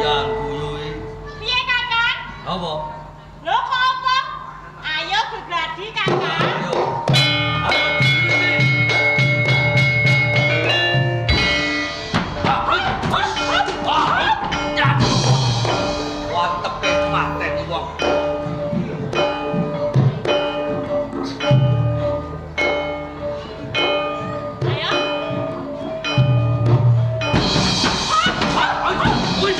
Yang guyu iki. Piye, Kakang? Apa? Lho kok apa? Ayo gegladi, Kakang. Ayo. Ayo diwiwiti. Ah, hus, hus, ah, ya. Wantepe mateni wong. Ayo. Ah, wih,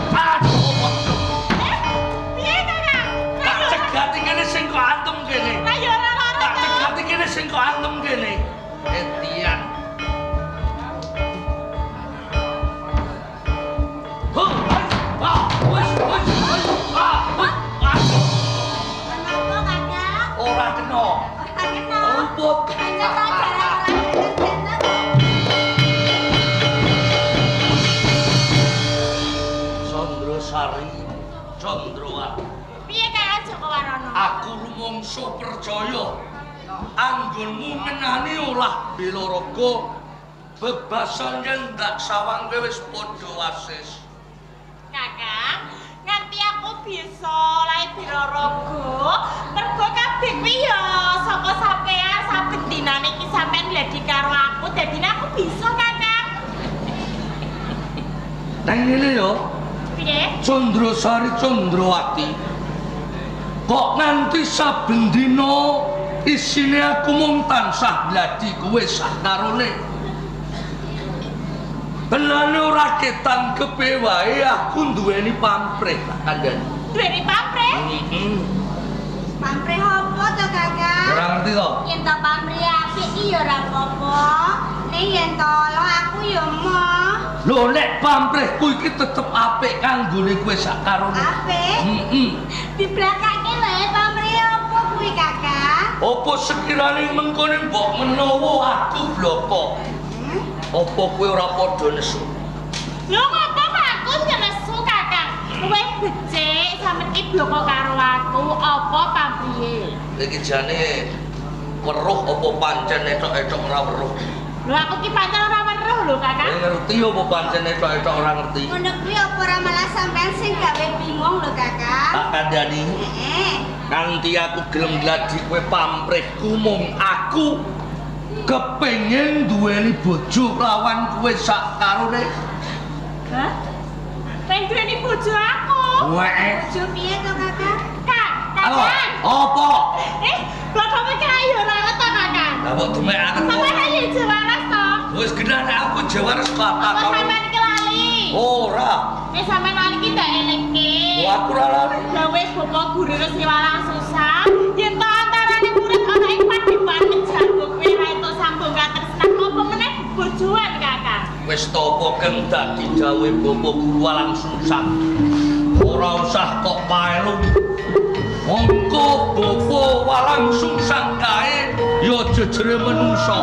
aduh, waduh. Piye, Kakang? Tak cegati kene sing kok antem kene. Lah ya ora lara Tak to. cegati kene sing kok antem kene. Etian. Huh, ah, wis, wis, wis, ah, wis, aduh. Kenapa, Kakang? Ora kena. Ora kena. Luput. Pancen to jarang ora kena. Condro Sari, Condrowati. Piye Kakang Joko Warono? Aku rumangsa percaya anggonmu ngenani olah bela raga bebasan yen ndak sawang kowe wis padha wasis. Kakang, nganti aku bisa lae biraraga, mergo kabeh kuwi ya saka sampean saben dinane iki sampean gladi karo aku, dadine aku bisa, Kakang. Nang ngene yo, Piye? Condrosari Condrowati. Kok nganti saben dina isine aku mung tansah gladi kowe sakarone. Benane ora ketan kepe wae aku duweni pamrih tak kandhani. Duweni pamrih? Heeh. Pamrih apa to, Kakang? Ora ngerti to? Yen to pamrih apik iki ya ora apa-apa. Ning yen to ala aku ya emoh. Lho nek pamrihku iki tetep apik kanggone kowe sakarone. Apik? Heeh. Diblakake wae pamrih apa kuwi, Kakang? Apa sekirane mengkone mbok menawa aku bloko? Hmm? Apa kowe ora padha nesu? Lho ngopo kok aku nesu, Kakang? Kowe becik sampeyan iki bloko karo aku, apa pamrihe? Iki jane weruh apa pancen etok-etok ora weruh? Lho aku ki pancen ora weruh lho, Kakang. Kowe ngerti apa pancen etok-etok ora ngerti? Ngono kuwi apa ora malah sampean sing gawe bingung lho, Kakang? Tak kandhani, Heeh. nganti aku gelem gladi kowe pamrihku mung aku kepengin duweni bojo lawan kowe sakarone. Hah? Pengen duweni bojo aku. Weke. Bojo piye to, Kakang? Kang, Halo, Kakang. apa? Eh, blokome kae ya ora to, Kakang. Lah kok demek aku. Sampeyan ayo jewaras to. Wis genah nek aku jawares Apa kata. sampeyan iki lali? Ora. Wis sampeyan lali iki ndak elingke. Wah, aku ora lali. Lah wis bapak guru Resi Walang susah. Yen to antarane murid ana ing padepokan Mejago kuwi ra entuk sambung katresnan apa meneh bojoan, Kakang. Wis topo keng dadi dawuhe Bapak Guru Walang Sungsang. Ora usah kok paelu. Mongko Bapak Walang Sungsang kae ya jejere menungsa.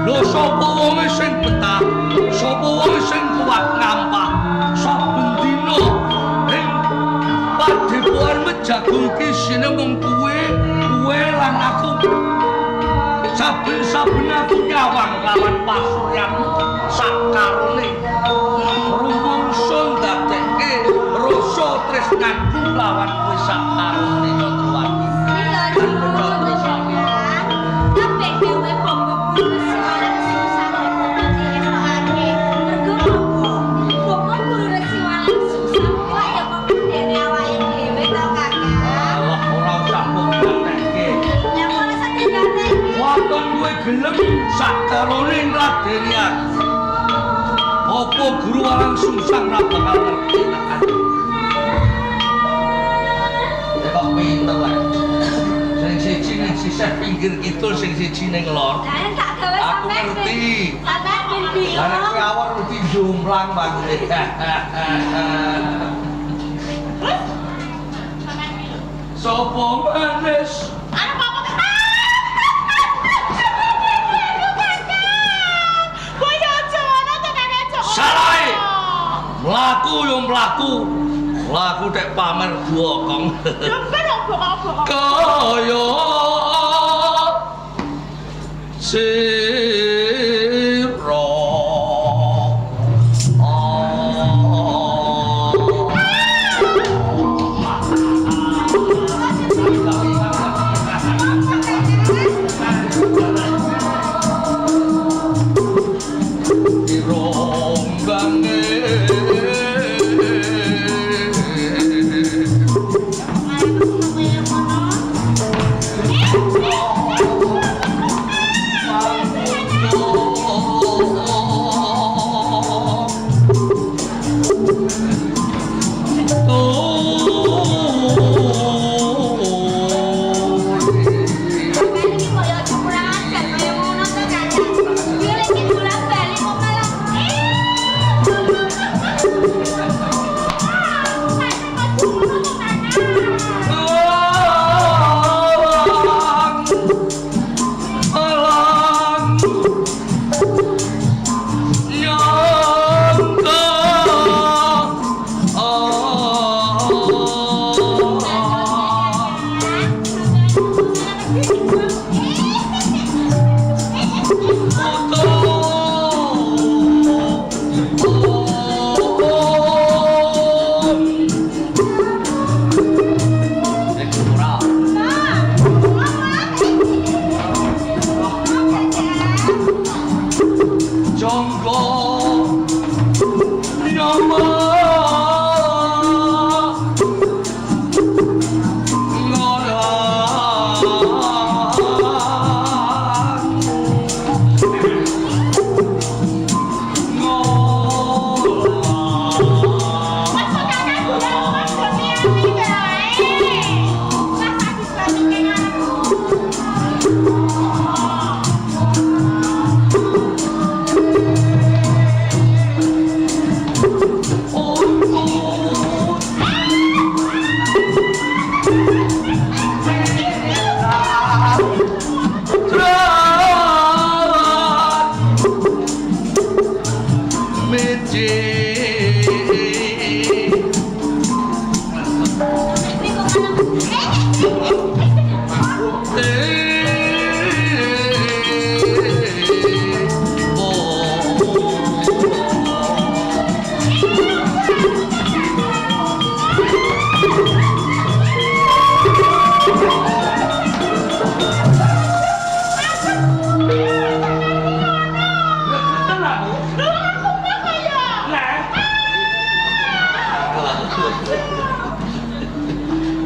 Lho sapa wonge sing betah, sapa wonge sing kuat ngampah saben dina ing padepokan Mejago iki isine mung kowe, kowe lan aku. Saben-saben aku nyawang lawan pasuryanmu sakarone rumangsa ndadekke rasa tresnanku lawan kowe sakarone Candrawati. Kuwi lho Joko, Kakang. Kabeh dhewe Bapak Guru Resi Walang Sungsang kudu diestokake. Mergo apa? Bapak Guru Resi Walang Sungsang kuwi ya pepindhene awake dhewe to, Kakang. Allah ora usah mbok gatekke. Lah kok iso digatekke? Waton kowe gelem sakarone ngladeni aku. Apa Guru Walang Sungsang ra bakal ngerti tak kandhani. Kok pinter wae. Sing siji ning sisih pinggir kidul, sing siji ning lor. Lah tak gawe Aku sampean. ngerti. Sampean ben Lah nek kowe bingung. awor mesti jomplang mangune. Terus sampeyan iki lho. Sopo manis? Ana apa? Kakang. Boyo aja ngono to, Kakang Joko. Salah. Mlaku yo mlaku. Lah aku tek pamer bokong. Ya ben kok bokong-bokong. Kaya sira. Sampeyan iki kok ya aja kurang ajar kaya ngono to, Kakang. Yo lek iki bola-bali kok malah Alang, alang, nyangka, Jonggo nyama ngolah ngolah. Mas Kakang gula mas demi wae. Mas aku bandingke ngarepku. Ini kok malah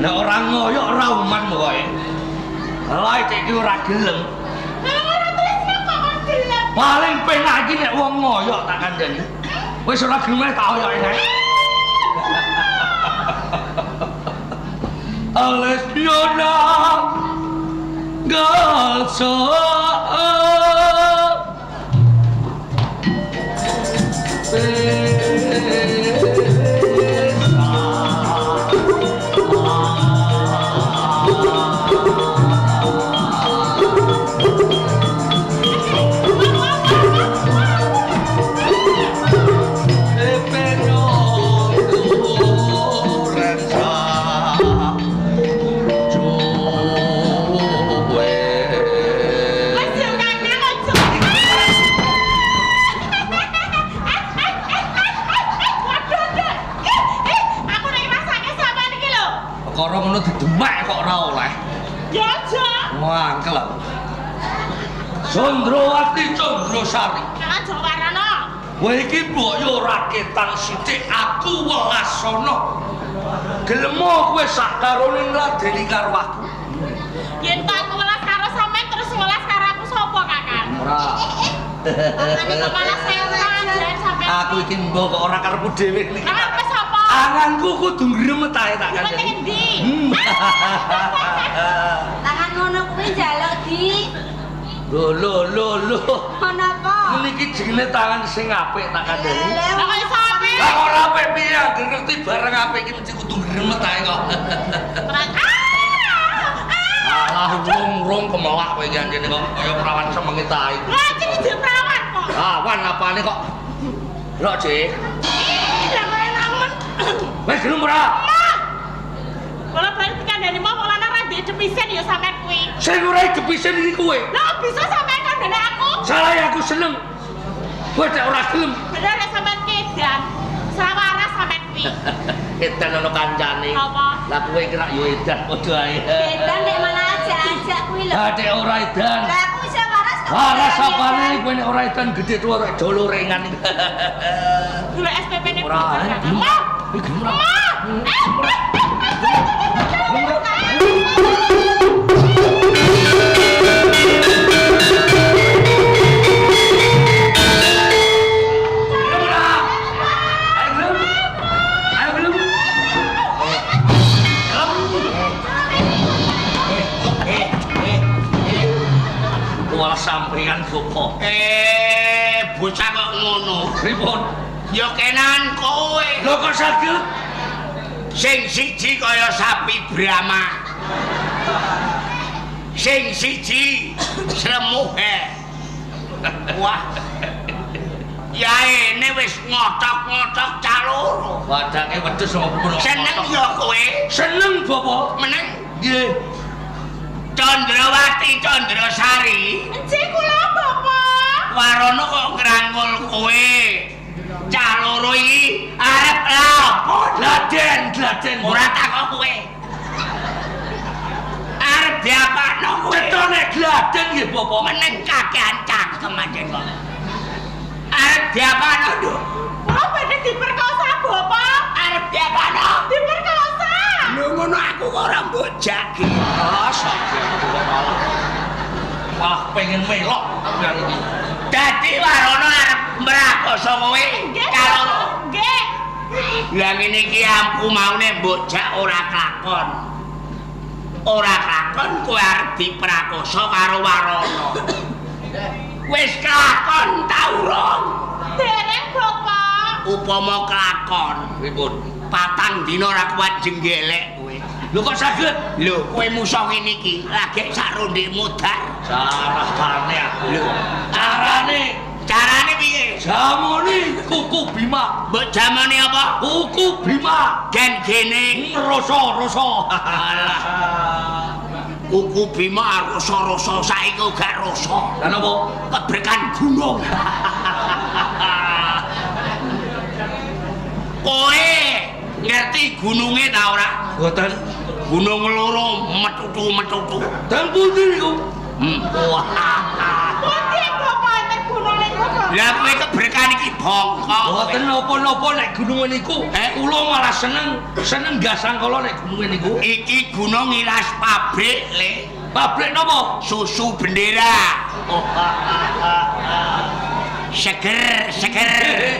Nek ora ngoyok ora uman pokoke. Lah iki ora gelem. Lah ora tresno kok kon gelem. Paling penak iki nek wong ngoyok tak kandhani. Wis ora gelem tak oyoke nek. Alesiona Galsa. Mas yo Kakang aja. Waduh, Dek. Aku nek ngrasake sampean iki lho. Perkara ngono didemek kok ora oleh. Ya aja. Mangkel aku. Condrowati Condrosari. Kakang aja warana. Kowe iki mbok yo ora ketang sithik aku welasana. Gelemo kowe sak karone ngladeni karo aku. Yen tak aku welas karo sampean terus welas karo aku sapa, Kakang? Ora. Makane kok malah setan jan sampean. Aku iki mbok kok ora karepku dhewe iki. Lah apa sapa? Anganku kudu ngremet ae tak Ngremet kandhani. endi? Tangan ngono kuwi njaluk di Lho lho lho lho. ngono apa? Ngene iki jenenge tangan sing apik tak kandhani. Lah kok iso apik? Lah ora apik piye anggere ngerti barang apik iki mesti kudu ngremet ae kok. Ah! Alah rung-rung kemelak kowe iki anjene kok kaya perawan semengit ae. Lah iki wis perawan kok. Awan apane kok? Lho, Cik. Ih, lah kok enak men. Wis gelem ora? Bola bali dikandani mau wong lanang ra ndek depisen ya sampean kuwi. Sing ora depisen iki kowe. Lah kok bisa sampean kandhane aku? Salah aku seneng. Kowe nek ora gelem Bener nek sampean kedan. Sawaras sampean kuwi. edan ana kancane. Apa? Lah kowe iki rak yo edan padha ae. Edan nek malah ajak-ajak kuwi lho. Lah nek ora edan. Lah aku isih waras kok. Waras apane kowe nek ora edan gedhe tuwa rek dolo rengan. Dulu SPP ne Ora. Mah. Iki gelem ora? Mah. Gelem ora? Gelem ora? Ayo gelem. Ayo gelem. Gelem. Walah sampeyan Bapak. Bocah kok ngono. Pripun? Ya kenan kowe. Lho kok saged? Sing siji kaya sapi Brahma. Sing siji sremuhe. Wah. Ya ene wis ngotok-ngotok cah loro. Wadake wedhus apa pun. Seneng ya kowe? Seneng Bapak. Meneng. Nggih. Candrawati Candrasari. Encik kula Bapak. Warono kok ngrangkul kowe. Cah loro iki arep lapo? Gladen, gladen. Ora takok kowe. Arep diapakno kowe? Cetone gladen nggih Bapak. Meneng kakean cangkem aja kok. Arep diapakno, Nduk? Kula badhe diperkosa Bapak. Arep diapakno? Diperkosa. Lho ngono aku kok ora mbok jagi. Ah, sampeyan kok malah malah pengen melok sampeyan iki. Dadi Warono arep mrakosa kowe Nggih. cah loro. Nggih. Lah ngene iki ampu maune mbok jak ora klakon. Ora klakon kowe arep diprakosa karo Warono. Wis klakon ta urung? Dereng Bapak. Upama klakon, Pripun? patang dina ora kuat jenggelek kowe. Lho kok saged? Lho, kowe musuh ngene iki, lagi sak ronde mudar. Carane aku. Lho, carane carane piye? Jamone kuku Bima. Mbok jamane apa? Kuku Bima. Gen gene Rasa-rasa. Alah. Kuku Bima rasa-rasa saiki gak rasa. Lah napa? Kebrekan gunung. Kowe ngerti gununge ta ora? Mboten. Gunung loro metutu-metutu. Teng pundi niku? Wah. Pundi Bapak enten gunung niku Bapak? Lah kowe kebrekan iki bongkok. Mboten napa-napa nek gununge niku. Eh? Kula malah seneng, seneng gasangkala nek gununge niku. Iki gunung ngiras pabrik le. Pabrik napa? Susu bendera. Oh. Seger, seger.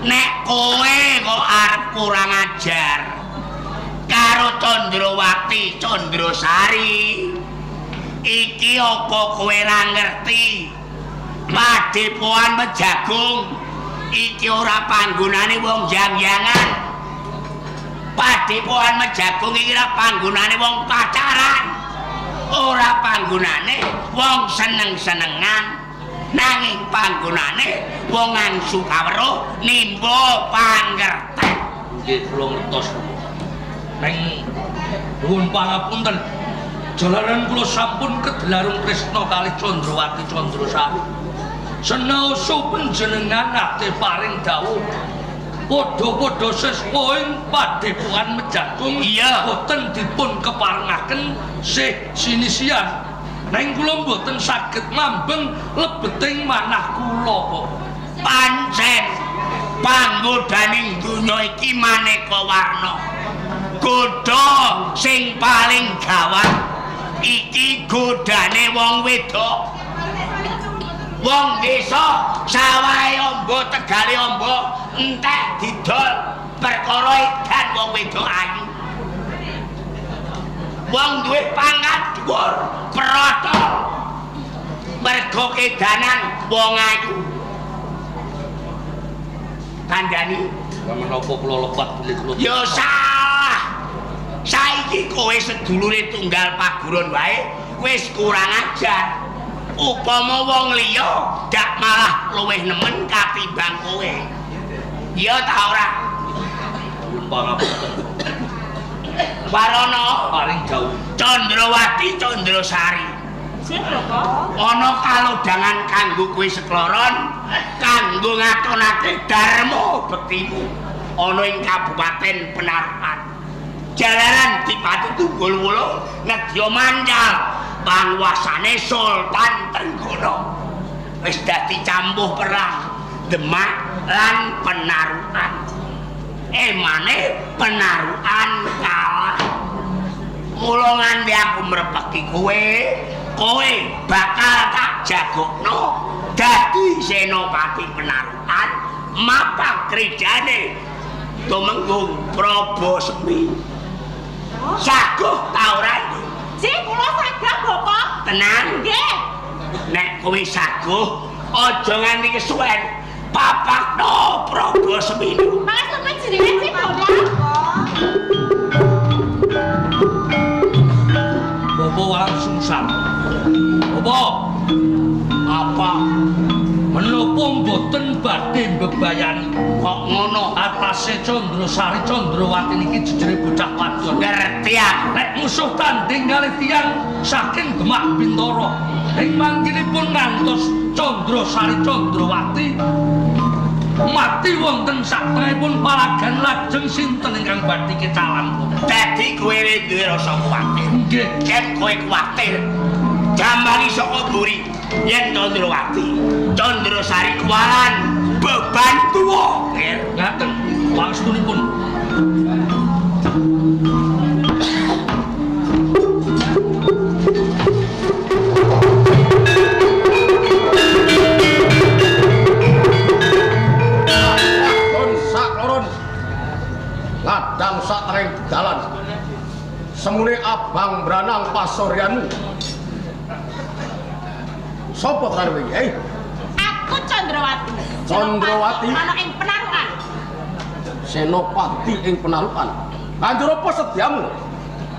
Nek kowe kok arep kurang ajar karo Candrawati Candrasari, iki apa kowe ra ngerti? Padepokan Mejagung iki ora panggonane wong yang-yangan. Padepokan Mejagung iki ora panggonane wong pacaran. Ora panggonane wong seneng-senengan. Nanging panggonane wong ngangsu kawruh nimba pangerten. Nggih, kula ngertos. Neng nuwun pangapunten. Jalaran kula sampun kedelarung tresna kalih Candrawati Candrasari. Senaosa panjenengan nate paring dawuh padha-padha sespa ing padepokan Mejagung Iya. boten dipun keparengaken sih sinisian. Neng kula mboten saged mambeng lebeting manah kula kok. Pancen panggodaning donya iki maneka warna. Godha sing paling gawat iki godane wong wedok. Wong desa sawahe amba tegale amba entek didol perkara edan wong wedok ayu. Wong duwe pangkat dhuwur protol mergo kedanan wong ayu. Kandhani Lah menapa kula lepat bilih kula. ya salah. Saiki kowe sedulure tunggal paguron wae wis kurang ajar. Upama wong liya dak malah luwih nemen katimbang kowe. Ya ta ora? Pangapunten. Warana Paring dawuh. Candrawati Candrasari. Sing Bapak. Ana kalodhangan kanggo kowe sekloron, kanggo ngatonake dharma bektimu ana ing Kabupaten Penarukan. Jalaran Dipati Tunggul Wulung nedya mancal panguasane Sultan Trenggana. Wis dadi campuh perang Demak lan Penarukan. Emane Penarukan kalah. Mula nganti aku mrepeki kowe, kowe bakal tak jagokno dadi senopati Penarukan mapak grejane Tumenggung Prabasemi. Saguh ta ora? Sing kula sagah Bapak. Tenang. Nggih. Nek kowe saguh aja nganti kesuwen. Papakno Prabasemi. Malah sampe jenenge sing Bapak. Bapak Walangsungsang. Bapak, Apa menapa mboten badhe mbebayani kok ngono? atase Candrasari Candrawati niki jejere bocah wadon. Ngerti aku. Nek musuh tanding kalih tiyang saking Demak Bintara ing mangkinipun ngantos Candrasari Candrawati mati wonten saktengahipun palagan lajeng sinten ingkang badhe kecalan. Dadi kowe duwe rasa kuwatir. Nggih. Yen kowe kuwatir, jambani saka mburi yen Candrawati, Candrasari kuwalan beban tuwa. Ngaten pangestunipun. Wadon sakloron ladang satreng dalan semune abang branang pasoryanmu. Sapa tenan kowe iki? Aku Candrawati. Candrawati? Ana ing Penarukan. Senopati ing Penarukan. Banjur apa sediamu?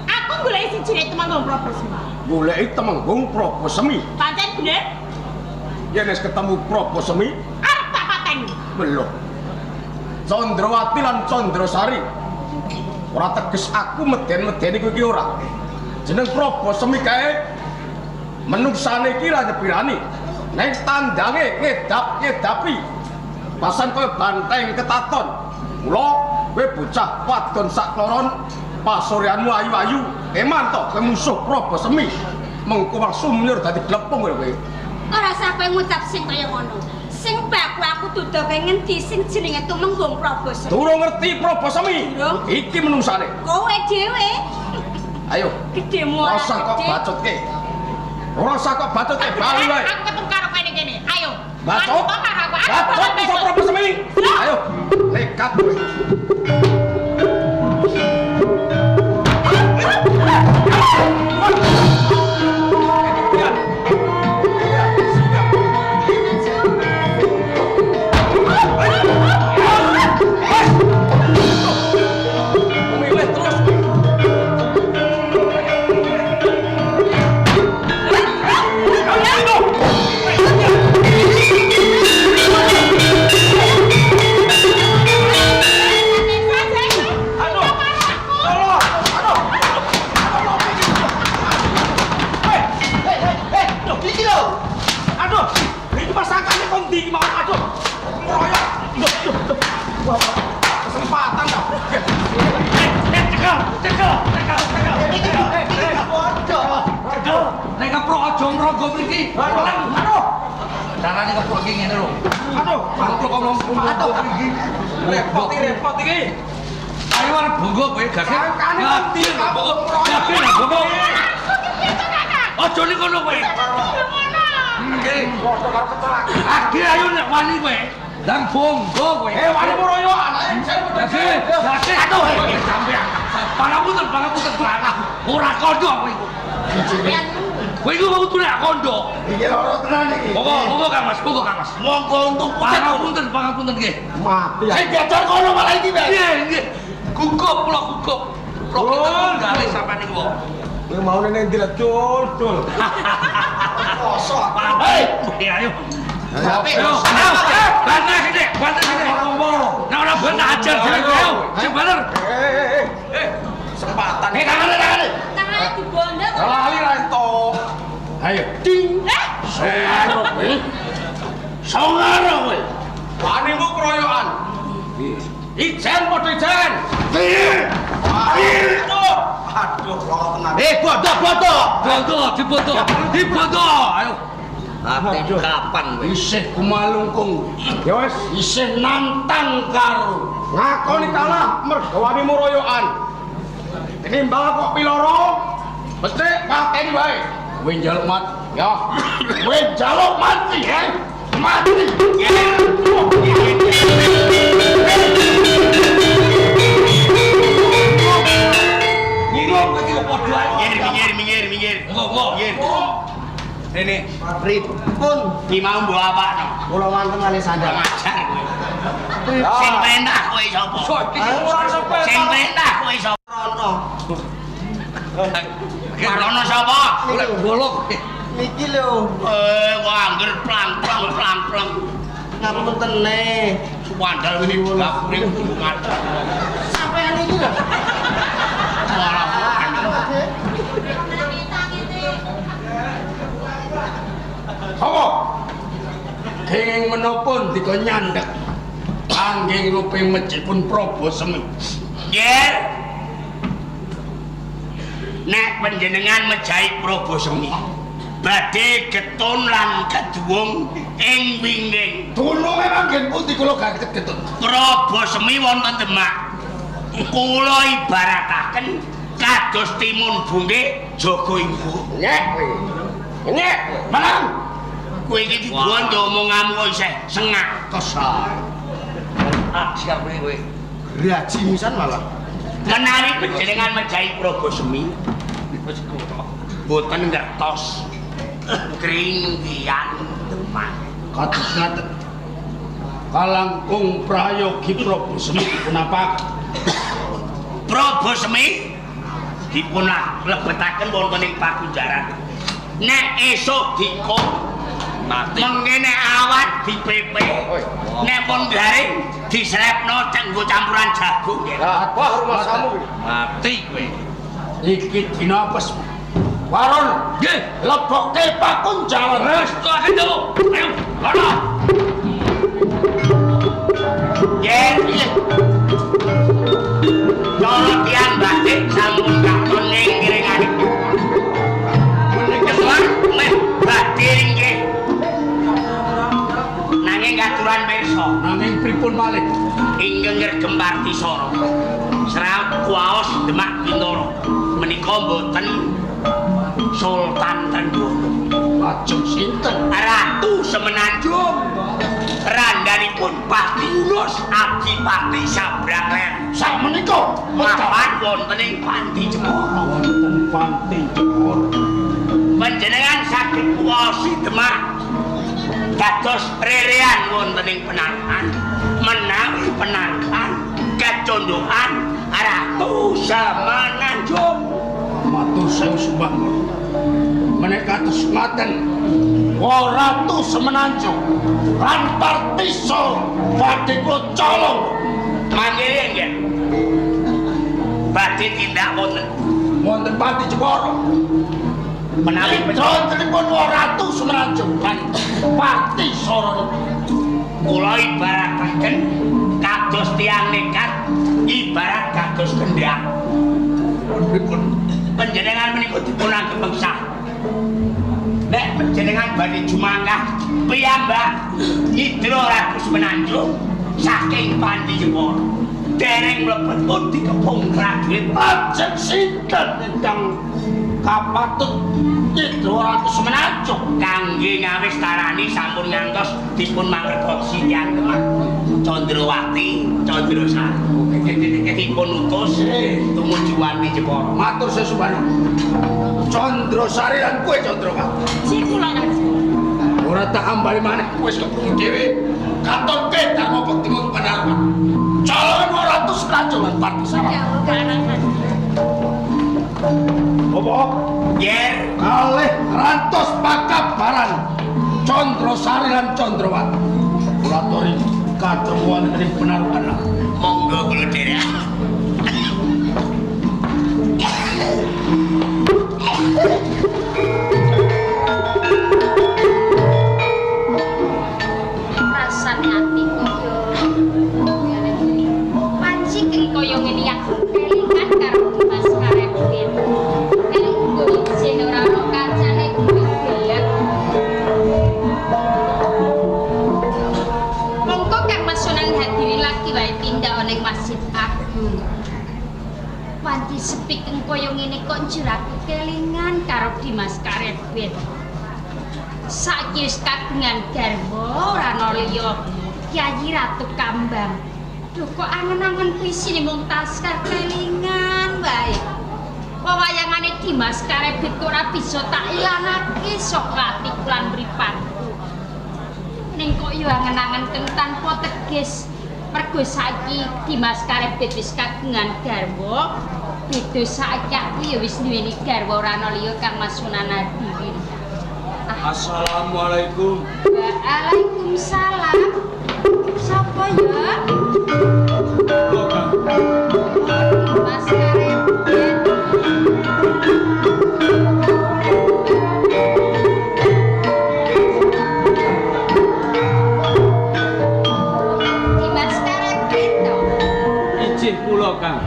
Aku goleki sijine Tumenggung Prabasemi. Goleki Temenggung Prabasemi. Pancen bener Yen wis ketemu Prabasemi, arep tak pateni. belum. Candrawati lan Candrasari. Ora teges aku meden-medeni kowe iki ora. Jeneng Prabasemi kae menungsane iki ra nyepirani. Ning tandange ngedap-ngedapi. Pasan kaya banteng ketaton. Mula kowe bocah wadon sakloron pasuryanmu ayu-ayu, eman to kowe musuh Prabasemi. Mengko sumnyur dadi glepung kowe. Ora usah kowe ngucap sing kaya ngono. Sing baku aku dudoke ngendi sing jenenge Tumenggung Prabasemi. Durung ngerti Prabasemi. Durung. Iki menungsane. Kowe dhewe Ayo, gedhemu ora ora usah kok gedhe. bacotke. Ora usah kok bacotke, bali wae. Aku ketemu karo kowe ning kene. Ayo. Bacot. Manut karo aku. Aku Bacot bakal musuh besok. Prabasemi. Ayo, nekat kowe. Milih terus. Aduh. Tolong. Aduh. Hei, hei, hei, hei. Loh, iki lho. Aduh. Iki pasangane kon ndi iki mau? Aduh. Ngeroyok. Loh, loh, loh. Wah, wah. Kesempatan ta. Cekel, cekel, cekel, cekel. Cekel. Nek keprok aja ngrogo mriki. Aduh. Carane keprok iki ngene lho. Aduh. Keprok kok mlompo mriki. Repot iki, repot iki. Ayo arep bonggo kowe gage. Sangkane Gage bonggo. Gage bonggo. Aja ning kono kowe. Nggih. Padha karo kecelakaan. Age ayo nek wani kowe. Ndang bonggo kowe. Eh, wani muroyo anake Gage, gage. Aduh, sampean. Pangapunten, pangapunten. Ora kondo aku iku. Kowe iku kok kudune kondo. Iki loro tenan iki. Monggo, monggo Kang Mas, monggo Kang Mas. Monggo untuk Pangapunten, pangapunten nggih. Mati Sing diajar kono malah iki, Mas. Nggih, nggih. Gugup kula gugup. Kula Oh. kita sampean niku. Kowe mau neng ndi lho, dul, dul. Kosok. Hei, ayo. Ayo, bantah sithik, bantah sithik. Nek ora bantah ajar dhewe ayo. Sing bener. Eh. Kesempatan. Eh, tangane, tangane. Tangane dibondok. Lali ra entuk. Ayo. Ding. Songaro kowe. Songaro kowe. Wanimu keroyokan. Ijen padha ijen. Aduh, aduh, loro tenan. Eh, bodoh, bodoh. Bondo, dibondo, dibondo. Ayo. Ate kapan kowe? Isih kumalungkung. Ya wis, Isih nantang karo. ngakoni kalah mergo wanimu royokan. Tinimbang kok piloro, mesti mateni wae. Kowe njaluk mati. Ya. Kowe njaluk mati, he? Mati. Ngirum kowe iki padha ae. Minggir, minggir, minggir, minggir. Engko, engko. Minggir. Rene. Pripun? Ki mau mbok apakno? Kula wonten kalih sandal. Ngajar kowe. Sing perintah kowe sapa? Sing perintah kowe sapa? Rono. Warono sapa? Golek golok. Niki lho, Eh, kok angger plang-plang plang-plang. ngapuntene. Suwandal ini gapure hubungan. Sampean iki lho. Malah Sapa? kenging menapa ndika nyandhek. Angging rupi mejipun Prabu Semi. Nggih. Nek panjenengan mejahi Prabu Semi, badhe getun lan keduwung ing wingking. Dununge manggen pundi kula gak getun. Prabu Semi wonten Demak. Kula ibarataken kados timun bungke jaga ibu. Nyek kowe. Nyek. Menang. Kowe iki dibuan omonganmu kok isih sengak kesel. Ajar kowe kowe. Graji misan malah. Menawi panjenengan mejahi Prabu Semi, boten ngertos kringkian Demak. Kados ngaten. Kalangkung prayogi Prabu Semi dipunapake. Prabu Semi dipun lebetaken wonten ing pakunjaran. Nek esuk dikok Mati. mengene awat dipepe. Nek pun garing diselepno cenggo campuran jagung. Lah, wah rumahsamu iki. Mati kowe. Iki dina apes. Waron, Nggih. lebokke pakunjaran. Wis tak ayo. Ayo, ana. Yen cara tiyang batik sampun katon ing kiringane. Menika meh badhe nggih. Nanging katuran pirsa Nanging pripun malih? ingkang ngregem Partisara. Serat kuwaos Demak Bintara menika mboten Sultan Trenggana. Lajeng sinten? Ratu Semenanjung. Randhanipun Pati Yunus Adipati Sabrang Ler. Sakmenika Mapan wonten ing Panti Jepara. wonten Panti Jepara. Panjenengan saged kuwasi Demak dados rerean wonten ing penaruhan menawi penaruhan kecondohan Ratu Semenanjung. Matur sewu sembah. Menika kados ngaten. Wa Ratu Semenanjung lan Partisara badhe kula colong. Mangke nggih. Badhe tindak wonten Wonten Panti Jepara. menawi Wontenipun Wa Ratu Semenanjung lan Partisara. kula ibarataken kados tiyang nekat ibarat kados kendhang. Pripun? Panjenengan menika dipun anggep mengsah. Nek panjenengan badhe jumangkah piyambak nyidra Ratu Semenanjung saking Panti Jepara. Dereng mlebet pun dikepung prajurit. Lajeng sinten ingkang kapatut nyidra Ratu Semenanjung? Kangge ngawistarani sampun ngantos dipun mangertosi tiyang Demak. Candrawati, Candrasari. Dipun utus tumuju Panti Jepara. Matur sewu sembah. Candrasari lan kowe Candrawati. Si kula ngaji. Ora tak ambali maneh wis keprungu dhewe. Katonke dharma bektimu penaruhan. Calon Ratu Semenanjung lan Partisara. Apa? Yer, Kalih rantos pakabaran. Candrasari lan Candrawati. Kula aturi katemu wonten ing penarukan. Monggo kula dherek. Rasane atiku yo panci keng kaya ngene aku kelingan karo Dimas Karebet. Ning nggo ijen ora ana kancane kuwi gelek. Mongko Kang Mas Sunan Hadiri lagi wae tindak ana ing Masjid Agung. Panci sepi keng kaya ngene kok njur aku kelingan karo Dimas Karebet. Saiki wis kagungan garwa ora ana liya Kyai Ratu Kambang. Duh kok angen-angen kuwi isine mung taskar kelingan wae. Wewayangane Dimas Karebet kok ora bisa tak ilanake saka atiku lan mripatku. Ning kok yo angen-angen keng tanpa teges. Mergo saiki Dimas Karebet wis kagungan garwa, beda saiki aku ya wis duweni garwa ora ana liya Kang Mas Sunan Hadirin. Assalamualaikum. Waalaikumsalam. Sapa ya? Kula Kang. Mas Karebet. Dimas Karebet to. Ijih kula Kang.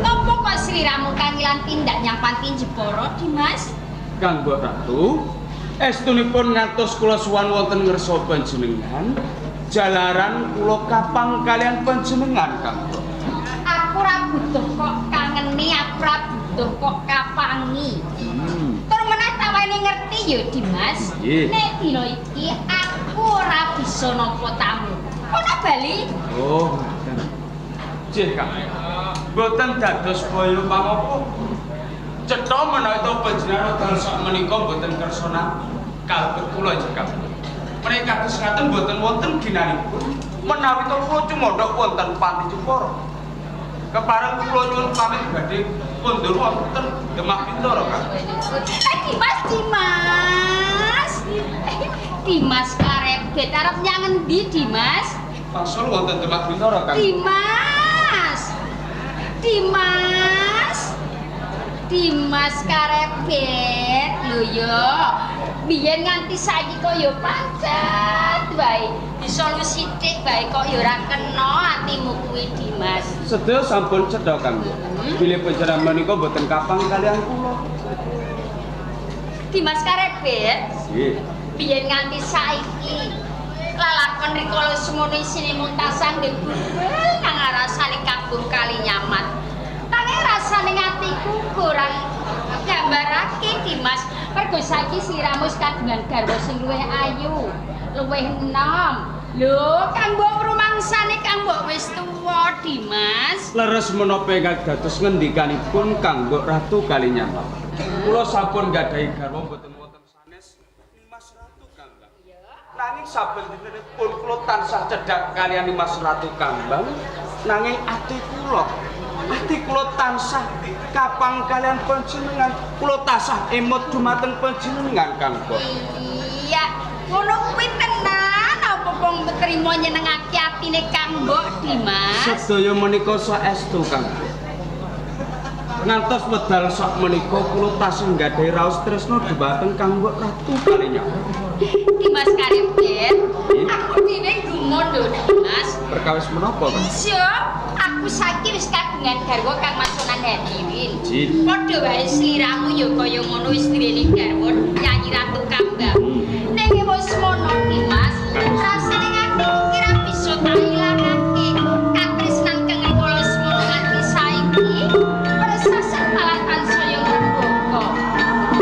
Napa kok sliramu kangilan tindak nyang panti Jepara, Dimas? Kang Mbok Ratu, estunipun ngantos kula suwan wonten ngersa panjenengan, jalaran kula kapang kalian panjenengan Kang Mbok. Aku ora butuh kok kangeni, aku ora butuh kok kapangi. Tur meneh tawane ngerti ya, Dimas. Nggih. Nek dina iki aku ora bisa nampa tamu. Kono bali. Oh, ngaten. Jih Kang. Mboten dados boyo pangopo. Cetha menawi to panjenengan dal sak menika mboten kersa nampi kalebet kula jih Kang. Menika kados ngaten mboten wonten ginanipun menawi to kula cumandhak wonten panti Jepara. Kepareng kula nyuwun pamit badhe kondur wonten Demak Bintara Kang. Dimas, Dimas. Dimas Karebet arep nyang endi, Dimas? Wangsul wonten Demak Bintara Kang. Dimas. Dimas. Dimas Karebet. Lho yo. Biyen nganti saiki kok yo pancet wae. Disolu sithik wae kok yo ora kena atimu kuwi, Dimas. Sedaya sampun cetha Kang. Bilih panjenengan menika mboten kapang kalian kula. Dimas Karebet. Nggih. Biyen nganti saiki lalakon rikala semono isine mung tasah ndebul nang rasane kabung kali nyamat. Nanging rasane atiku kurang gambarake Dimas. Mergo saiki sliramu wis kagungan garwa sing luwih ayu, luwih enom. Lho, Kang mbok rumangsane Kang mbok wis tuwa, Dimas. Leres menapa ingkang dados ngendikanipun Kang Mbok Ratu Kalinyamat. Kula sampun nggadahi garwa mboten wonten sanes Nimas Ratu Kambang. Nanging saben dintenipun kula tansah cedhak kaliyan Nimas Ratu Kambang, nanging ati kula tansah kapang kaliyan panjenengan, kula tansah emot dumateng panjenengan Kang Mbok. Iya, ngono kuwi tenan apa wong trimo nyenengake atine Kang Mbok, Dimas? Sedaya menika saestu Kang Mbok. Ngantos wedal sak menika kula tasih nggadahi raos tresna dhumateng Kang Mbok Ratu Kalinyamat. Dimas Karebet, aku dhewe gumun lho, Dimas. Perkawis menapa, Kang? Iya, aku saiki wis kagungan garwa Kang Mas Sunan Hadirin. Jih. Padha wae sliramu ya kaya ngono wis duweni garwa Nyanyi Ratu Kambang. Ning wis mono Dimas, rasane atiku ki ra bisa tak ilangake. Katresnan kang rikala semono nganti saiki, persasan malah tansaya ngrembaka.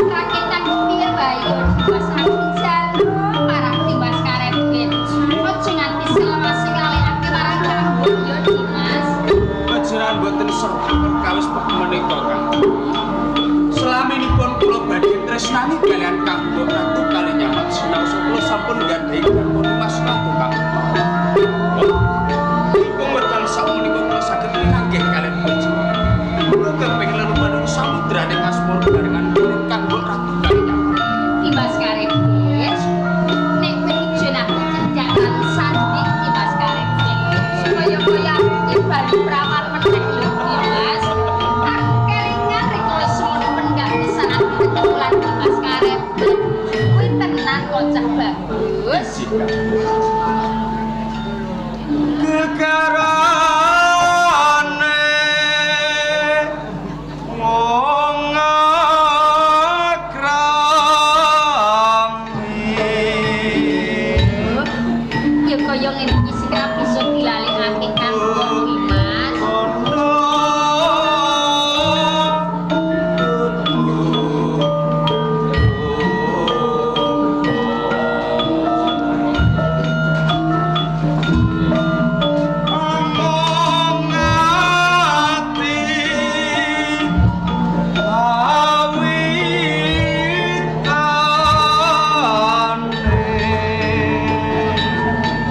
Raketan piye wae ya Dimas aku njaluk marang Dimas Karebet. Aja nganti selawase nglalekake marang Kang Mbok ya Dimas. Panjenengan mboten serta perkawis menika Kang. Selaminipun kula badhe tresnani kaliyan Kang Mbok Ratu Kalinyamat sinaosa kula sampun nggadahi garwa Nimas Ratu Kang. Ibu wedal sak menika kula saged pinanggih kaliyan panjenengan. Kula kepengin leluhur samudraning asmara barengan kaliyan Kang Mbok Ratu Kalinyamat. Dimas Karebet, Dimas Karebet. Kuwi tenan kok cah bagus. Gegarane wong akrami. Ya kaya ngene iki sing ora bisa dilalekake kanggo kuwi Mas. Kono Among ati awitane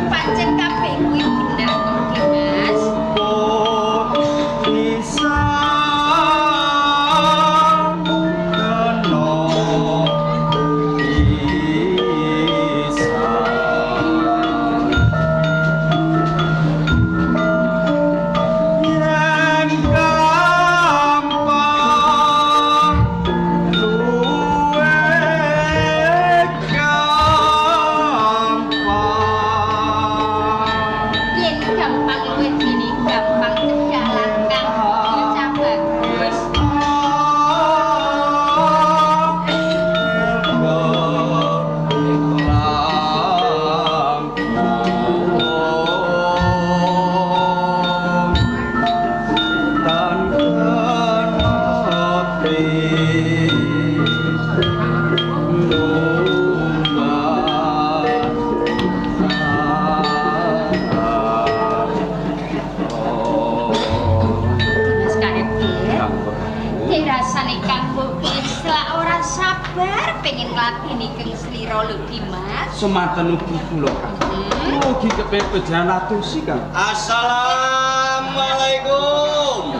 Pancen kabeh kuwi bener kok Dimas. bisa kena bisa yen gampang luwe gampang. Yen gampang luwih dene gampang cedhak lan kang ya cah bagus. Dimas Karebet. Dirasane kang wis lak ora sabar pengen ngladeni keng slira lho Dimas. Semanten ugi kula, Kang. Ugi kepepet jalan atusi, Kang. Assalamualaikum.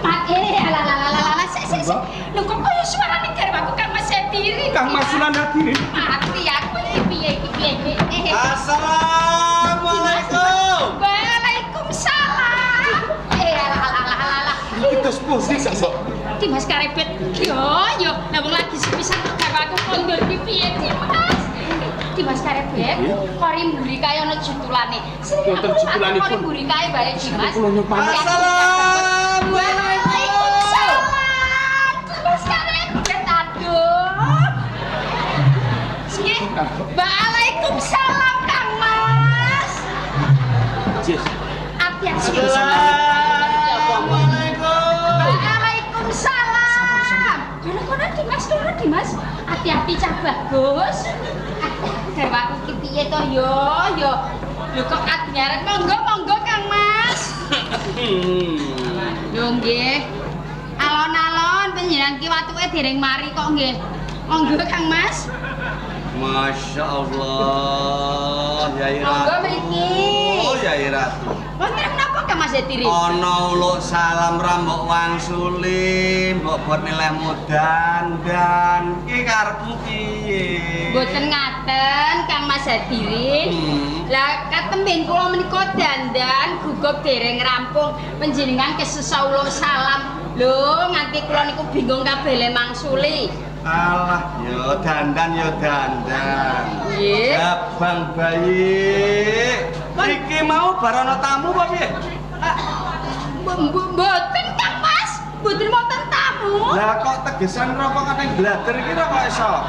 Pak alah alah alah alah sik sik sik. Lho kok kaya suarane garwaku Kang Mas Hadirin. Kang Mas Sunan Hadirin. Mati aku iki piye iki piye iki. Assalamualaikum. Waalaikumsalam. Alah alah alah alah. Iki terus pundi, Kang, Mbok? Dimas Karebet. Yo yo, lah wong lagi sepisan kok garwaku kondur ki piye Dimas? Dimas Karebet, kori mburi kae ana jutulane. Wonten jutulanipun. Kori mburi kae bae Dimas. Kula nyoba. Assalamualaikum. Waalaikumsalam. Dimas Karebet, aduh. Nggih. Waalaikumsalam Kang Mas. Jis. Ati-ati. Assalamualaikum. Waalaikumsalam. Kono-kono Dimas, kono Dimas. Hati-hati cah bagus. Garwaku ki piye to yo yo. Lho kok adnyarep monggo monggo Kang Mas. Lho nggih. Alon-alon panjenengan ki watuke dereng mari kok nggih. Monggo Kang Mas. Masya Allah, Yai Ratu. Monggo mriki. Oh, Yai Ratu. Wonten menapa Kang Mas Hadirin? Ana uluk salam ra mbok wangsuli, mbok bot nilaimu dandan. Iki karepmu piye? Mboten ngaten Kang Mas Hadirin. Lah katemben kula menika dandan gugup dereng rampung panjenengan kesesa uluk salam. Lho nganti kula niku bingung kabeh le mangsuli. Alah, yo dandan yo dandan. Nggih. Abang bayi. Iki mau bar ana tamu apa piye? Mboten Kang Mas, mboten wonten tamu. Lah kok tegesan rokok kateng blader iki rokok sapa?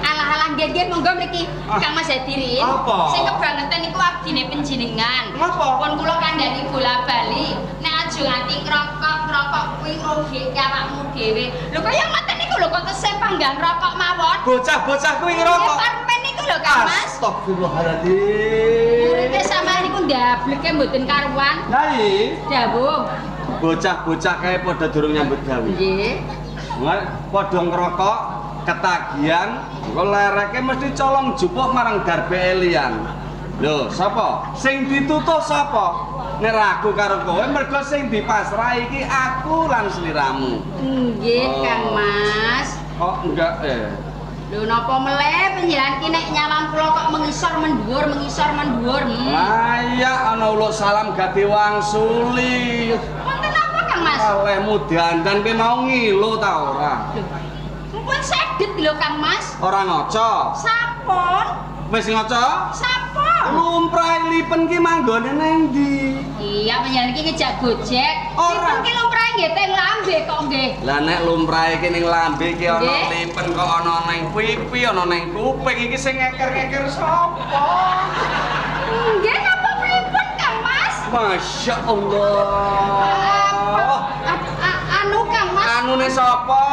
Alah-alah nggih nggih monggo mriki Kang Mas Hadirin. Apa? Sing kebangetan niku abdine panjenengan. Ngapa? Pun kula kandhani bola-bali, nek aja nganti ngrokok-ngrokok kuwi ngrugike awakmu dhewe. Lho kaya ngoten niku lho kok tesih panggah ngrokok mawon. Bocah-bocah kuwi ngrokok. Parmen niku lho Kang Mas. Astagfirullahaladzim. Uripe sampeyan niku ndableke mboten karuan. Yai, Dawuh. bocah-bocah kae padha durung nyambut gawe. Nggih. Padha ngrokok, ketagihan, engko lereke mesti colong jupuk marang darbe elian. Lho, sapa? Sing ditutuh sapa? Nek ra aku karo kowe mergo sing dipasrahi iki aku lan sliramu. Nggih, Oh. Kang Mas. Oh, enggak eh. Lho napa meleh panjenengan ki nek nyawang kula kok mengisor mendhuwur, mengisor mendhuwur. Layak ana uluk salam gati wangsuli. Wonten apa, Kang Mas? Olehmu dandan kowe mau ngilo ta ora? Lho, Lipinipun sedet lho Kang Mas. Ora ngaca. Sampun, Wis ngaca? sampun. Lumrahe lipen ki manggone nang ndi? Iya, panjenengan iki ngejak gojek. Ora. Lipen ki lumrahe nggih teng lambe kok nggih. Lah nek lumrahe ki ning lambe ki ana Nggih. lipen kok ana ning pipi, ana ning kuping iki sing ngeker-ngeker sapa? Nggih, napa pripun Kang Mas? Masya Allah. Anu Kang Mas. Anune sapa?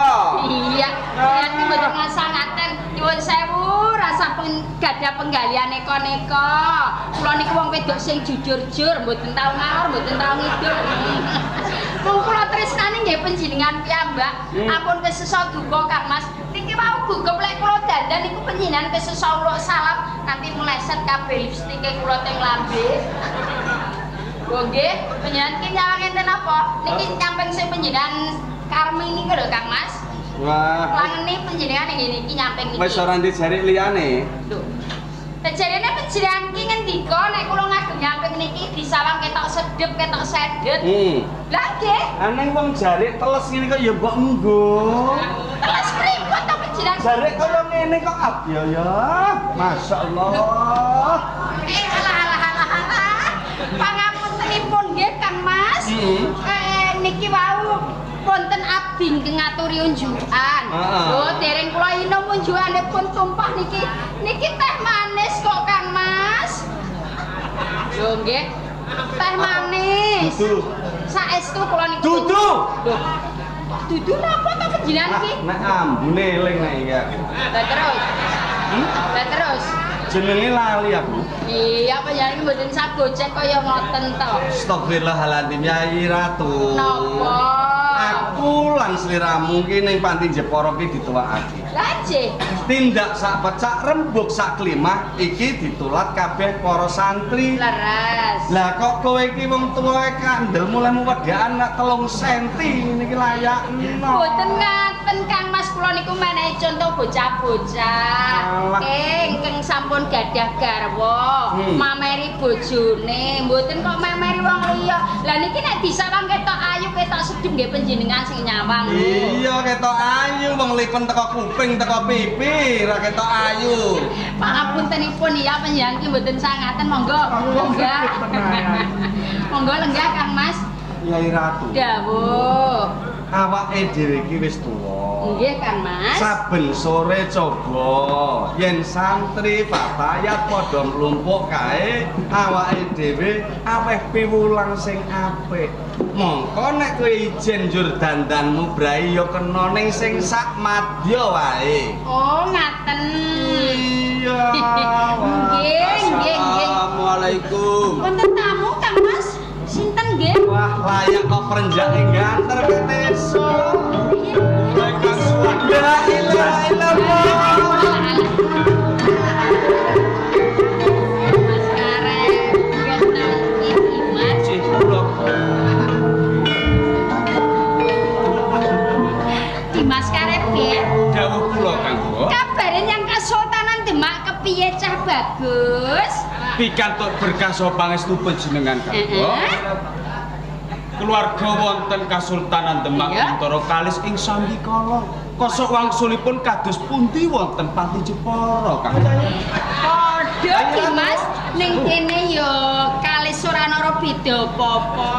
Iya, yen ki mboten ngasangaten nyuwun sewu rasa gadah penggalian neka-neka. Kula niku wong wedok sing jujur-jujur, mboten tau ngalor, mboten tau ngidul. Wong kula tresnani nggih panjenengan piyambak. Ampun kesesa duka Kang Mas. Niki wau gugup lek kula dandan niku panjenengan kesesa uluk salam nganti meleset kabeh lipstike kula teng lambe. Oh nggih, panjenengan ki nyawang enten apa? Niki nyamping sing panjenengan karmi niku lho Kang Mas. Wah, Langene panjenengan nggih niki nyamping niki. wis ora ndijarik liyane. Lho. Lah jarene panjenengan ki ngendika nek kula ngagem nyamping niki disawang ketok sedep, ketok sedet. Lah nggih, Aneng wong jarik teles ngene kok ya mbok enggo. teles pripun to panjenengan? Jarik kaya ngene kok abya ya. Masyaallah. Eh alah alah alah alah. Pangapuntenipun nggih Kang Mas. Niki wau wonten abdi ingkang ngaturi unjukan. Lho dereng kula inum unjukanipun tumpah niki. Niki teh manis kok Kang Mas. Lho nggih. Teh manis. Dudu. Saestu kula niku. Dudu. Lho. Dudu napa to panjenengan iki? Nek ambune eling nek iki aku. Lah terus. Lah terus. Jenenge lali aku. Iya panjenengan iki mboten sagojek kaya ngoten to. Astagfirullahaladzim Yai Ratu. Napa? Aku lan sliramu ki ning panti Jepara ki dituwakake. Lah nggih. Tindak sak pecak rembug sak klimah iki ditulat kabeh para santri. Leres. Lah kok kowe iki wong tuwa kandel mulai wedaan nak 3 senti niki layakno. Mboten ngaten Kang Mas, kula niku menehi contoh bocah-bocah. Ingkang sampun gadah garwa, mameri bojone, mboten kok mameri wong liya. Lah niki nek disawang ketok ayu, ketok sedep nggih panjenengan sing nyawang. Iya ketok ayu wong lipen teko kuping teko pipi ra ketok ayu. Pangapuntenipun ya panjenengan ki mboten sangaten, monggo lenggah. Monggo lenggah Kang Mas. Yai Ratu. Dawuh. Awake dhewe iki wis tuwa. Nggih Kang Mas. Saben sore coba yen santri fatayat padha mlumpuk kae awake dhewe aweh piwulang sing apik. Mongko nek kowe ijen njur dandanmu brai ya kena ning sing sak madya wae. Oh ngaten. Iya. Nggih, nggih, nggih. Assalamualaikum. Wonten tamu Kang Mas? Sinten nggih? Wah, layak kok perenjake ganter keteso. La ilaha illallah. Mas Karep, ganteng iki Mas. Cih kula. Dimas Karep nggih. Dawuh kula Kang Bo. Kabare yang Kesultanan Demak kepiye cah bagus? Pikantuk berkah saha pangestu panjenengan Kang Bo. Keluarga wonten Kasultanan Demak Bintara kalis ing sambikala. Kosok wangsulipun kados pundi wonten Panti Jepara Kang. Padha Dimas ning kene ya kalis ora ana beda apa-apa.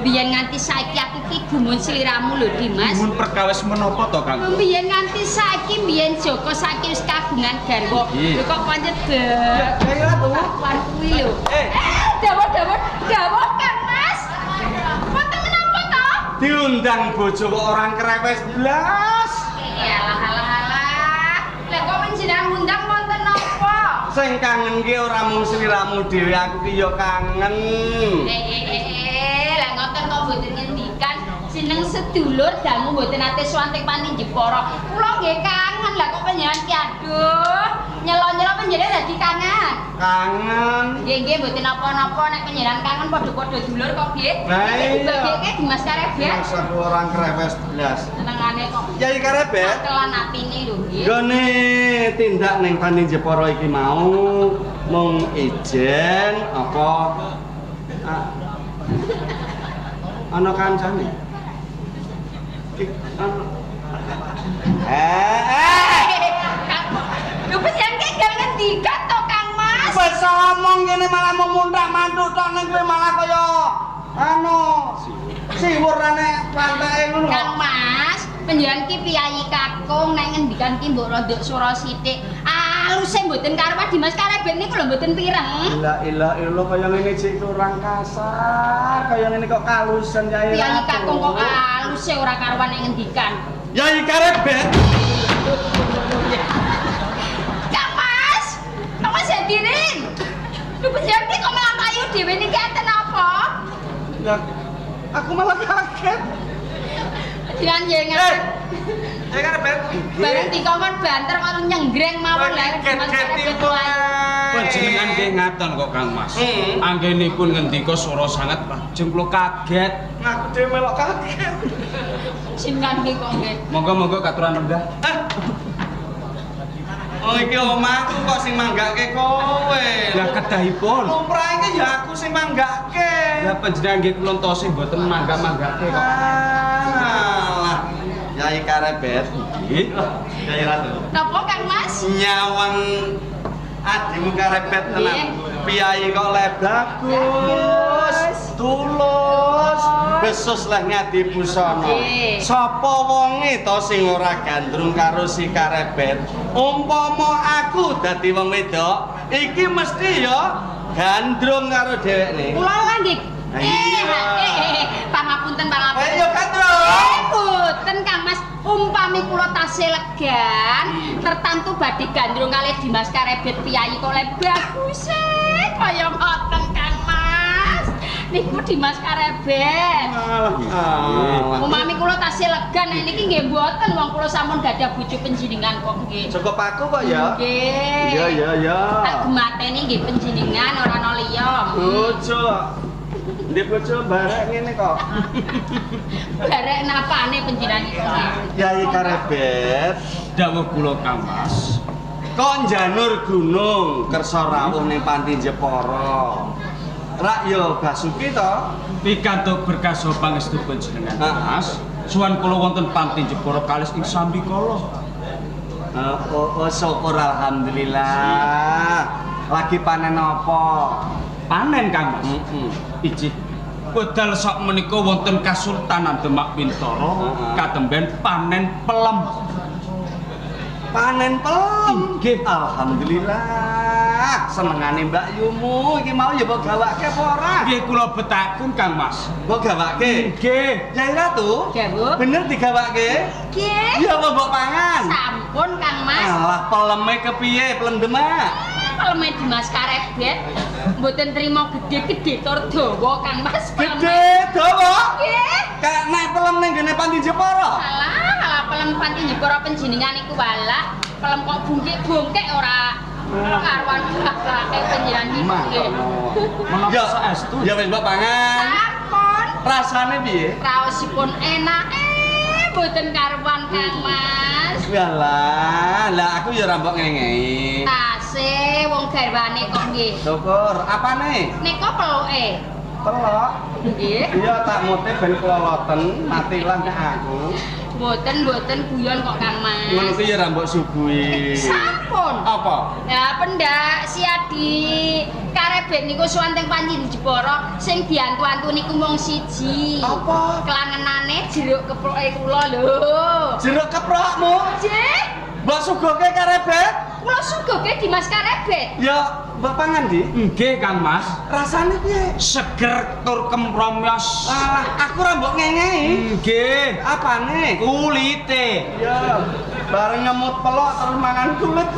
Biyen nganti saiki aku ki gumun sliramu lho Dimas. Gumun perkawis menapa to Kang? Biyen nganti saiki biyen Joko saiki wis kagungan garwa. Lho kok pancet kelakuan kuwi lho. Dawuh dawuh dawuh Kang Mas. Wonten menapa to? Diundang bojo kok orang krewes blas. Alah alah alah. Lah kok panjenengan ngundang wonten napa? Sing kangen ki ora mung sliramu dhewe, aku ki ya kangen. Lah ngoten kok mboten ngendikan jeneng sedulur dangu mboten nate sowan teng Panti Jepara. Kula nggih kangen lah kok panjenengan ki aduh. Nyelo-nyelo panjenengan dadi kangen. Kangen. Nggih nggih mboten napa-napa nek panjenengan kangen padha-padha dulur kok nggih. Lah iya. Dibageke Dimas Karebet. Masa aku orang krewes blas. Senengane kok. Yai Karebet. Kelan atine lho nggih. Nggone tindak ning Panti Jepara iki mau mung ijen apa ana kancane. Eh, eh. Lho panjenengan ki gak ngendikan to Kang Mas? Wis omong ngene malah mumuntak mantuk tok ning kowe malah kaya anu siwur ane panteke ngono. Kang Mas, panjenengan ki piyayi kakung nek ngendikan ki mbok rada swara sithik. Aluse mboten karuan Dimas Karebet niku lho mboten pireng. La ilaha illallah kaya ngene cik kurang kasar, kaya ngene kok kalusen Yai. Piyayi Ratu. kakung kok aluse ora karuan nek ngendikan. Yai Karebet. Kang Mas, Kang Mas hadirin. Lho panjenengan ki kok malah mlayu dhewe niki enten apa? Ya, aku malah kaget. Panjenengan ya Eh, ngerti. Yai Karebet. Bareng dikongkon banter kok nyenggreng mawon lha Dimas Karebet wae. Panjenengan nggih ngaten kok Kang Mas. Hmm. Anggenipun ngendika swara sanget lajeng kula kaget. Aku dhewe melok kaget. Jenengan ki kok nggih. Monggo-monggo katuran rendah. Oh iki omahku kok sing manggake kowe. Lah kedahipun. Lumrah iki ya aku sing manggake. Lah panjenengan nggih kula entose mboten mangga-manggake kok. Alah. Yai Karebet. Nggih. Yai Ratu. Napa Kang Mas? Nyawang adimu Karebet tenan. Piyayi kok le bagus, tulus, besus leh ngadi busana. Nggih. Sapa wonge to sing ora gandrung karo si Karebet? Umpama aku dadi wong wedok, iki mesti ya gandrung karo dhewekne. Kula lah nggih. Ah, iya. Pangapunten, pangapunten. Eh, ya gandrung. Mboten Kang Mas, umpami kula tasih legan, tertantu badhe gandrung kalih Dimas Karebet piyayi kok le bagus kaya ngoten Kang Mas. Niku Dimas Karebet. Alah. Umpami kula tasih legan nek niki nggih mboten wong kula sampun gadah bojo panjenengan kok nggih. Cukup aku kok ya. Nggih. Iya, iya, iya. Tak gemateni nggih panjenengan ora ana liya. Bojo. Ndek bojo barek ngene kok. Barek napane panjenengan iki. Yai Karebet, Dawuh kula Kang Mas. kok njanur gunung kersa rawuh ning Panti Jepara. Rak yo Basuki to? Pikantuk berkah saha pangestu panjenengan Ah. Mas. Suwan kula wonten Panti Jepara kalis ing sambikala. Oh, oh, syukur alhamdulillah. Lagi panen apa? Panen Kang Mas. Heeh. Ijih. Wedal sok menika wonten Kasultanan Demak Bintara Heeh. katemben panen pelem. Panen pelem. Nggih. Alhamdulillah. Senengane Mbak Yumu iki mau ya mbok gawake apa ora? Nggih kula betaken Kang Mas. Mbok gawake. Nggih. Yai Ratu? Nggih, Bu. Bener digawake? Nggih. Iya apa mbok pangan? Sampun Kang Mas. Alah peleme kepiye pelem Demak? Peleme Dimas Karebet mboten trimo gede-gede tur dawa Kang Mas. Peleme. Gede dawa. Nggih. Kayak naik pelem ning gene Panti Jepara. Alah, alah pelem Panti Jepara panjenengan iku walah. Pelem kok bungkik-bungkik ora karuan bapake panjenengan iki nggih. Menapa Ya, saestu? ya wis mbok pangan. Sampun. Rasane piye? Raosipun enak mboten karuan Kang Mas. Walah, lah aku ya ora mbok ngengei. Tase wong garwane kok nggih. Syukur, apane? Nika peluke. Telok. Nggih. Iya tak mute ben keloloten, matilah nek aku. Mboten mboten guyon kok Kang Mas. Ngono kuwi ya ora mbok suguhi. Sampun. Apa? Ya pendak si Adi Karebet niku suwan teng Panji Jepara sing diantu-antu niku mung siji. Apa? Kelangenane jeruk keploke kula lho. Jeruk keprokmu. Nggih, Mbok suguhke karebet? kula suguhke Dimas Karebet. Ya mbok pangan di. Nggih Kang Mas. Rasane piye? Seger tur kemromyos. Alah, aku ora mbok ngengei. Nggih. Apane? Kulite. Ya, bareng ngemut pelok terus mangan kulit.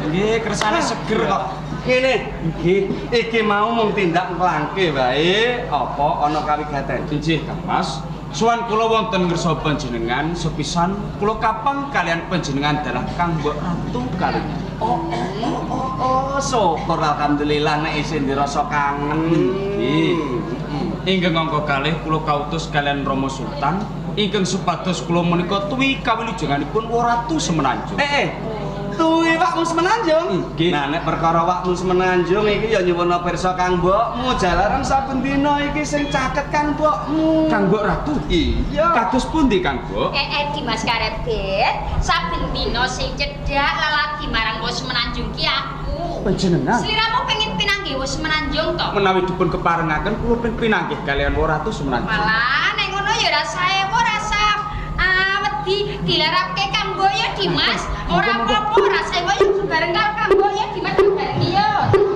Nggih, kersane seger kok. Ngene, Nggih. iki mau mung tindak nglangke wae apa ana kawigaten. Inggih Kang Mas. Suwan kula wonten ngersa panjenengan sepisan kula kapang kalian panjenengan dalah Kang Mbok Ratu kalian. Oh, oh, oh, oh, oh, syukur alhamdulillah nek isih dirasa kangen. Nggih. Ingkang angka kalih kula kautus kalian Rama Sultan ingkang supados kula menika tuwi kawilujenganipun Ratu Semenanjung. Eh, eh. Tuwi wakmu Semenanjung. Nggih. Nah, nek perkara wakmu Semenanjung iki ya nyuwun pirsa Kang Mbokmu, jalaran saben dina iki sing caket Kang Mbokmu. Kang Mbok Ratu. Iya. Kados pundi Kang Mbok? Dimas Karebet, saben dina sing cedhak lelaki marang wos Semenanjung ki aku. Panjenengan Sliramu pengen pinanggih wos Semenanjung to? menawi dipun keparengaken kula pun pinanggih kaliyan Ratu Semenanjung. Malah nek ngono ya rasa ewo rasa wedi dilarapke Kang Mbok ya Dimas. Ora apa-apa rasa ewo ya bareng karo Kang Mbok ya Dimas tak barengi ya.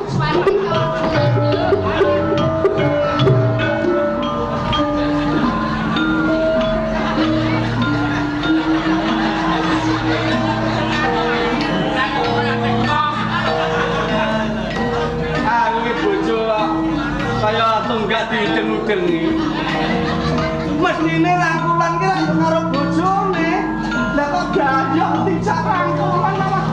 Suara karo Semenanjung. Aku iki bojo kok kaya tunggak diudeng-udengi. Mesthine rangkulan ki ra karo bojone. Lah kok gayok dijak rangkulan malah.